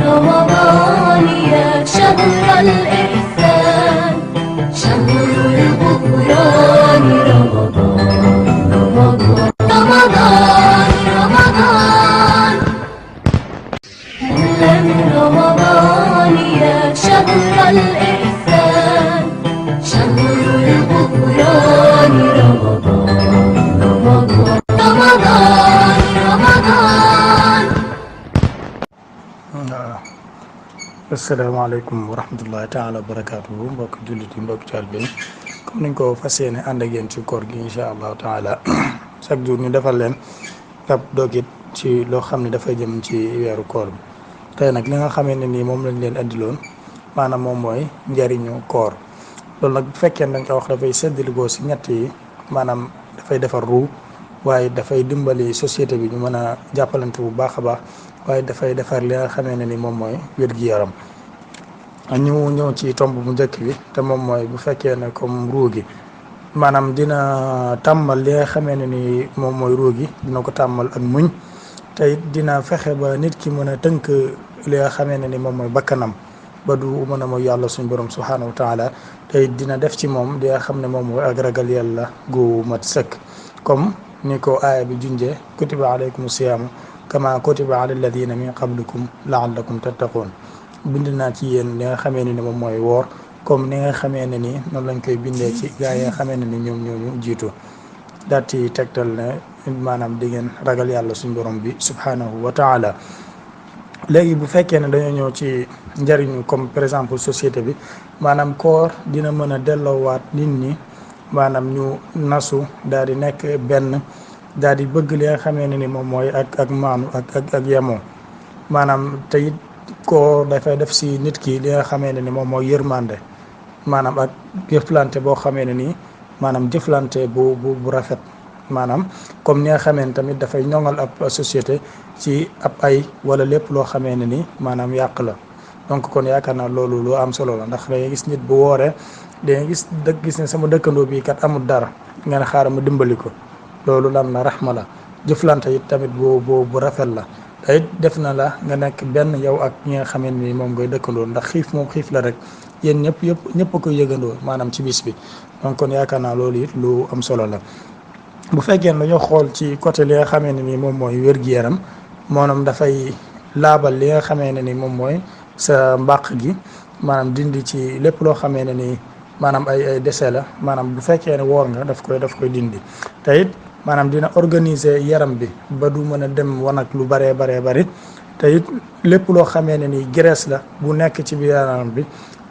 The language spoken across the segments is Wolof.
رمضان يا شهر الإحسان شهر الغفران رمضان رمضان رمضان رمضان أهلا رمضان يا شهر الإحسان شهر الغفران رمضان رمضان رمضان رمضان asalaamaaleykum wa rahmatullahi taala wa barakaatuhu mbokk jullit yi mbokk taalibe yi comme niñ ko fas yéene ànd ak yéen ci koor gi incha allahu taala chaque jour ñu defal leen ab dogit ci loo xam ne dafay jëm ci weeru koor bi tey nag li nga xamee ne nii moom lañ leen andiloon maanaam moom mooy njariñu koor loolu nag bu fekkee ne dañ ko wax dafay séddalikoo si ñett yi maanaam dafay defar ruu waaye dafay dimbali société bi ñu mën a jàppalante bu baax a baax waaye dafay defar li nga xamee ne ni moom mooy wér-gi-yaram ñu ñëw ci tomb bu njëkk bi te moom mooy bu fekkee ne comme ruu gi maanaam dina tàmmal li nga xamee ne ni moom mooy ruu gi dina ko tàmmal ak muñ te it dina fexe ba nit ki mën a tënk li nga xamee ne ni moom mooy bakkanam ba du mën a mooy yàlla suñ borom subhaanahu wa taala te it dina def ci moom li nga xam ne moom mooy ak ragal yàlla gu mat sëkk comme ni ko aaya bi junjee kutiba alaykum siyaamu kama kutiba ala alladina min qablikum laallakum tattaqoon bind naa ci yéen li nga xamee ne ni moom mooy woor comme ni nga xamee ne ni noonu lañ koy bindee ci gaa yi nga xamee ne ni ñoom ñooñu jiitu daal ci tegtal ne maanaam di ngeen ragal yàlla suñ borom bi subhanahu wa taala léegi bu fekkee ne dañoo ñëw ci njëriñu comme par exemple société bi maanaam koor dina mën a delloowaat nit ñi maanaam ñu nasu daal di nekk benn daal di bëgg li nga xamee ne ni moom mooy ak maanu ak yemoo maanaam te it koor dafay def si nit ki li nga xamee ne ni moom mooy yërmande maanaam ak jëflante boo xamee ne nii maanaam jëflante bu rafet maanaam comme ni nga xamee ne tamit dafay ñoŋal ab société ci ab ay wala lépp loo xamee ne ni maanaam yàq la donc kon yaakaar naa loolu lu am solo la ndax dangay gis nit bu wooree dangay gis ne sama dëkkandoo bii kat amul dara nga ne xaaral ma dimbali ko loolu lan la raxma la jëflante it tamit bu rafet la te it def na la nga nekk benn yow ak ñi nga xamee ni moom ngay dëkkandoo ndax xiif moom xiif la rek yéen ñëpp a koy yëgandoo maanaam ci bis bi donc kon yaakaar naa loolu it lu am solo la bu fekkee ne dañoo xool ci côté li nga xamee ne ni moom mooy wér-gu-yaram maanaam dafay laabal li nga xamee ne ni moom mooy sa mbàq gi maanaam dindi ci lépp loo xamee ne ni maanaam ay décès la maanaam bu fekkee ne woor nga daf koy dindi te it maanaam dina organiser yaram bi ba du mën a dem wanag lu bëree bari te it lépp loo xamee ne ni graisse la bu nekk ci biir yaram bi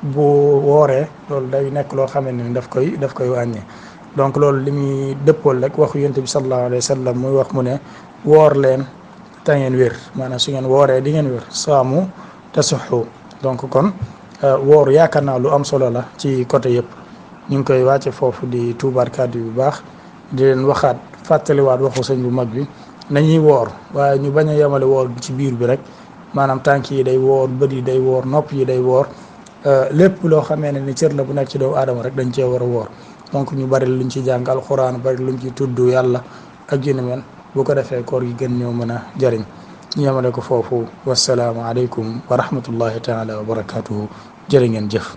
bu wooree loolu day nekk loo xamee ne ni daf koy wàññi donc loolu li muy dëppool rek waxu yonent bi sallallahu alayhi wa sallam muy wax mu ne woor leen te ngeen wér maanaam su ngeen wooree di ngeen wér saamu tasuxu donc kon woor yaakaar naa lu am solo la ci côté yëpp ñu ngi koy wàcce foofu di tuubaat kàddu yu baax di leen waxaat fàttaliwaat waxu sëñ bu mag bi nañuy woor waaye ñu bañ a yemale woor bi ci biir bi rek maanaam tànk yi day woor bët yi day woor nopp yi day woor lépp loo xamee ne ni cër la bu nekk ci doomu aadama rek dañ cee war a woor donc ñu bari luñ ci jàng alxuraan bari luñ ci tudd yàlla ak yu ni mel bu ko defee koor gi gën ñoo mën a jëriñ ñu yemale ko foofu wasalaamu aleykum wa rahmatullahi taala wa barakatuhu jërë ngeen jëf